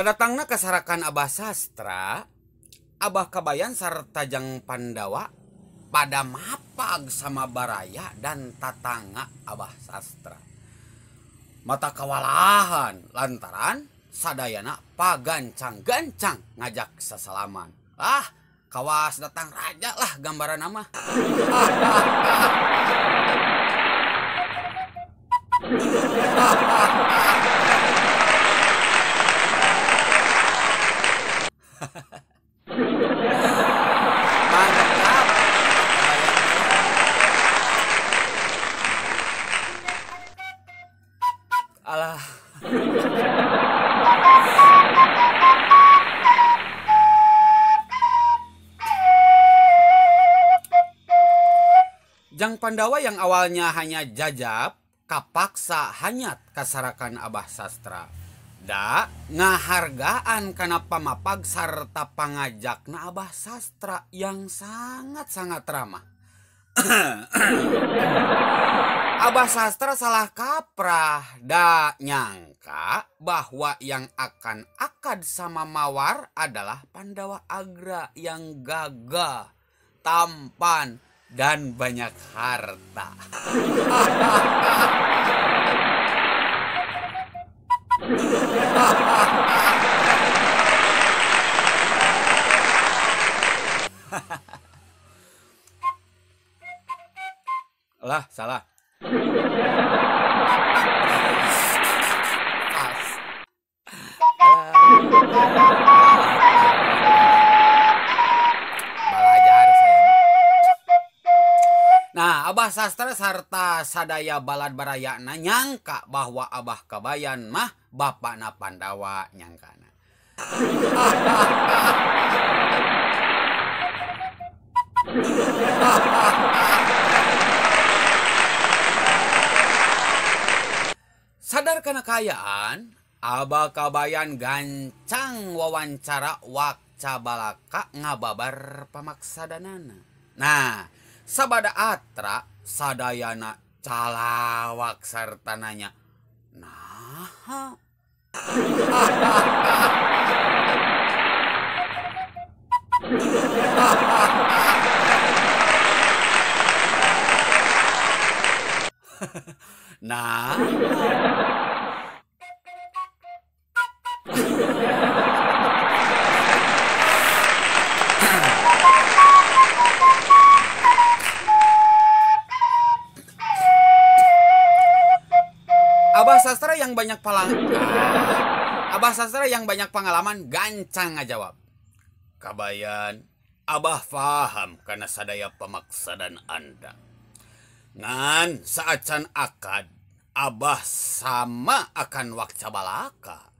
Sadatangna kasarakan Abah Sastra, Abah Kabayan sarta jang Pandawa pada mapag sama baraya dan tatangga Abah Sastra. Mata kawalahan lantaran sadayana pagancang-gancang ngajak sasalaman. Ah, kawas datang raja lah gambaran nama. Mantap. Alah. Jang Pandawa yang awalnya hanya jajab kapaksa hanyat kasarakan Abah Sastra. Da ngahargaan kana pamapag sarta pangajakna Abah Sastra yang sangat-sangat ramah. Abah Sastra salah kaprah, da nyangka bahwa yang akan akad sama Mawar adalah Pandawa Agra yang gagah, tampan, dan banyak harta. Lah, salah. Pas. Belajar saya. Nah, Abah Sastra sarta sadaya balad barayana nyangka bahwa Abah Kabayan mah bapakna Pandawa nyangkana. Sadar kana kaayaan, Abah Kabayan gancang wawancara wakca balaka ngababar pamaksadanana. Nah, sabada atra sadayana calawak sarta nanya, nah. Nah. Abah Sastra yang banyak Abah Sastra yang banyak pengalaman gancang ngajawab. Kabayan, Abah faham karena sadaya pemaksadan Anda. Ngan saacan akad, Abah sama akan wakca balaka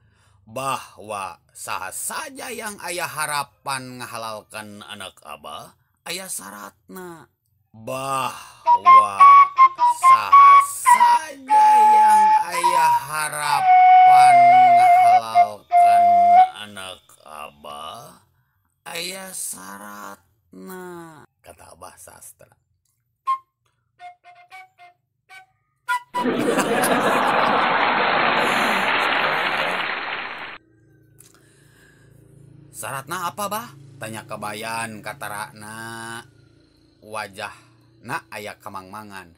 bahwa sah saja yang ayah harapan ngahalalkan anak Abah, ayah syaratna bahwa sah saja yang ayah harapan ngahalalkan anak Abah, ayah syaratna, kata Abah Sastra. Syaratna apa, Bah? Tanya Kabayan katarakna wajahna aya kamangmangan.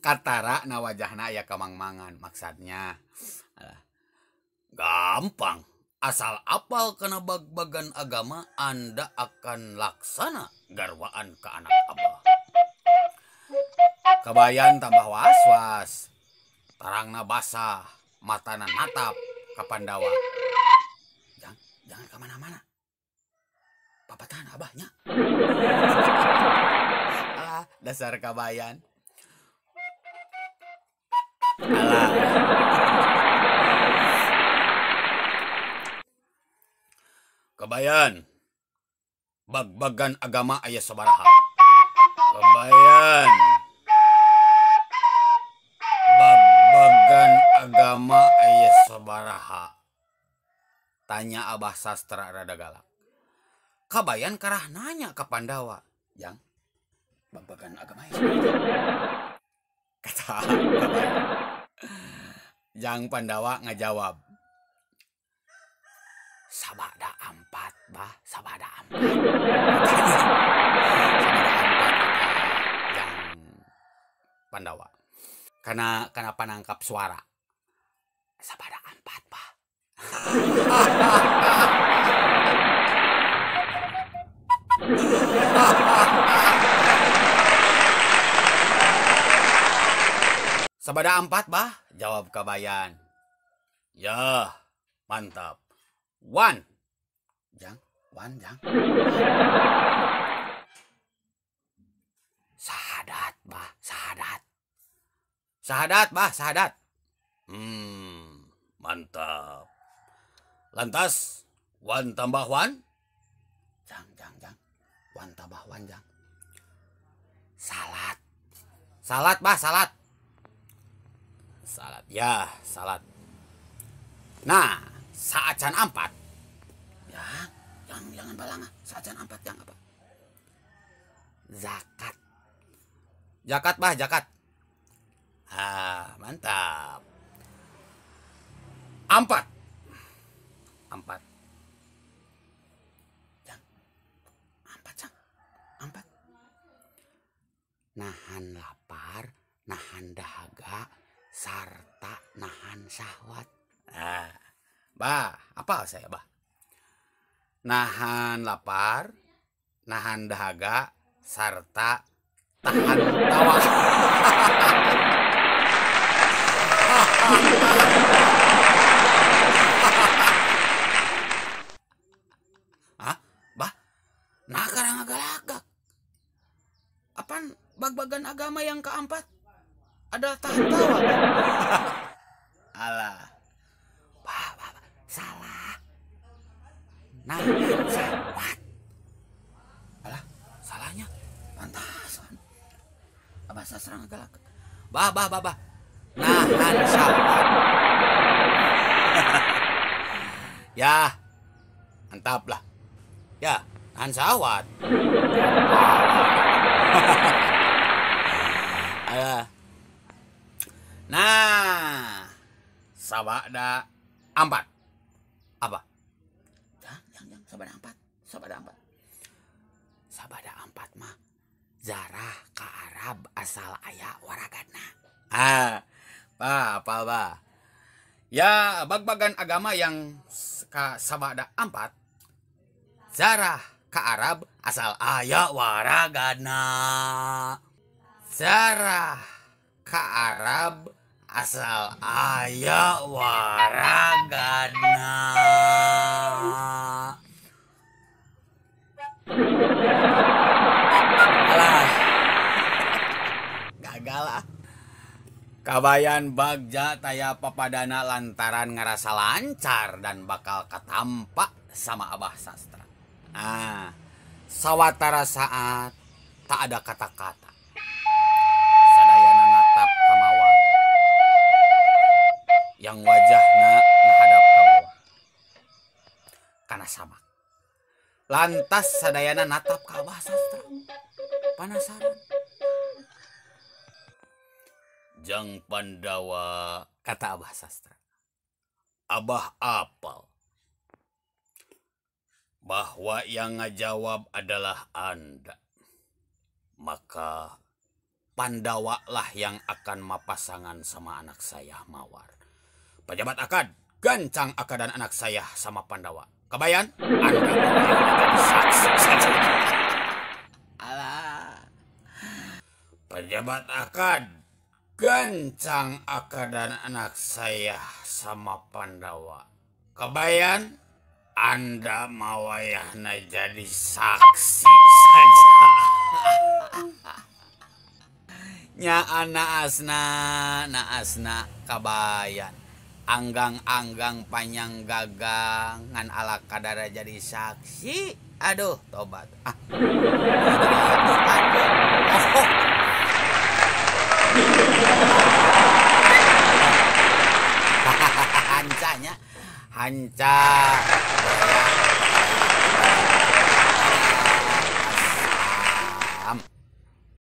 Katarakna wajahna aya kamangmangan maksudnya. Gampang, asal apal kana bag-bagan agama Anda akan laksana garwaan ke anak Abah. Kabayan tambah was-was, tarangna basah, matana natap ka Pandawa. Jangan kemana-mana, papatahan abahnya. Alah, dasar Kabayan. Alah. Kabayan, bag-bagan agama aya sabaraha. Kabayan, bag-bagan agama aya sabaraha. Tanya Abah Sastra rada galak. Kabayan karah nanya ke Pandawa, "Jang, bag-bagan agama aya sabaraha?" Kata Kabayan. Jang Pandawa ngajawab, Sabada ampat bah, sabada ampat. Sabada ampat kata Jang Pandawa. Karena panangkap suara. Sabada ampat bah. Sabada ampat bah, jawab Kabayan. Ya, mantap. Wan. Jang, wan jang. Sahadat bah, sahadat. Sahadat bah, sahadat. Mantap. Lantas, wan tambah wan. Jang, jang, jang. Wan tambah wan jang. Salat. Salat bah, salat. Salat, ya, salat. Nah, saacan ampat. Ya, jangan balanga. Saacan ampat jang apa? Zakat. Zakat bah, zakat. Ah, mantap. Ampat. Ampat. Jang. Ampat, jang. Ampat. Nahan lapar, nahan dahaga, sarta nahan syahwat. Ah, bah, apa saya bah? Nahan lapar, nahan dahaga, sarta tahan tawa. Hah? Bah? Nah karang agalagak. Apaan bag-bagan agama yang keempat? Ada tahan tawa. Alah. Bah, bah, bah. Salah. Nahan syahwat. Alah, salahnya. Pantasan. Abah sastra galak. Bah, bah, bah, bah. Nahan syahwat. Ya, mantap lah. Ya, nahan syahwat. Alah. Nah, sabada ampat. Apa? Jang, jang, sabada ampat. Sabada ampat. Sabada ampat mah zarah ka Arab asal aya waragadna. Ah, bah, apa bah? Ya, bag-bagan agama yang ka sabada ampat, zarah ka Arab asal aya waragadna. Zarah ka Arab asal aya waragadna. Alah, gagal ah. Kabayan bagja taya papadana lantaran ngerasa lancar dan bakal katampak sama Abah Sastra. Ah, sawatara saat tak ada kata-kata. Sadayana natap ka Mawar yang wajahna menghadap ke bawah karena samak. Lantas sadayana natap ka Abah Sastra penasaran. Jang Pandawa, kata Abah Sastra, Abah apal bahwa yang ngajawab adalah Anda. Maka Pandawa lah yang akan mapasangan sama anak saya Mawar. Pejabat akad, gancang akadan anak saya sama Pandawa. Kebayan? Anda jadi saksi saja. Alah. Pejabat akad, gancang akadan anak saya sama Pandawa. Kebayan? Anda mawayahna jadi saksi saja. Nya naasna, naasna kabayan. Anggang-anggang panjang gagang ngan ala kadara jadi saksi. Aduh, tobat. Ah. Oh. Hancanya, hanca. Ya.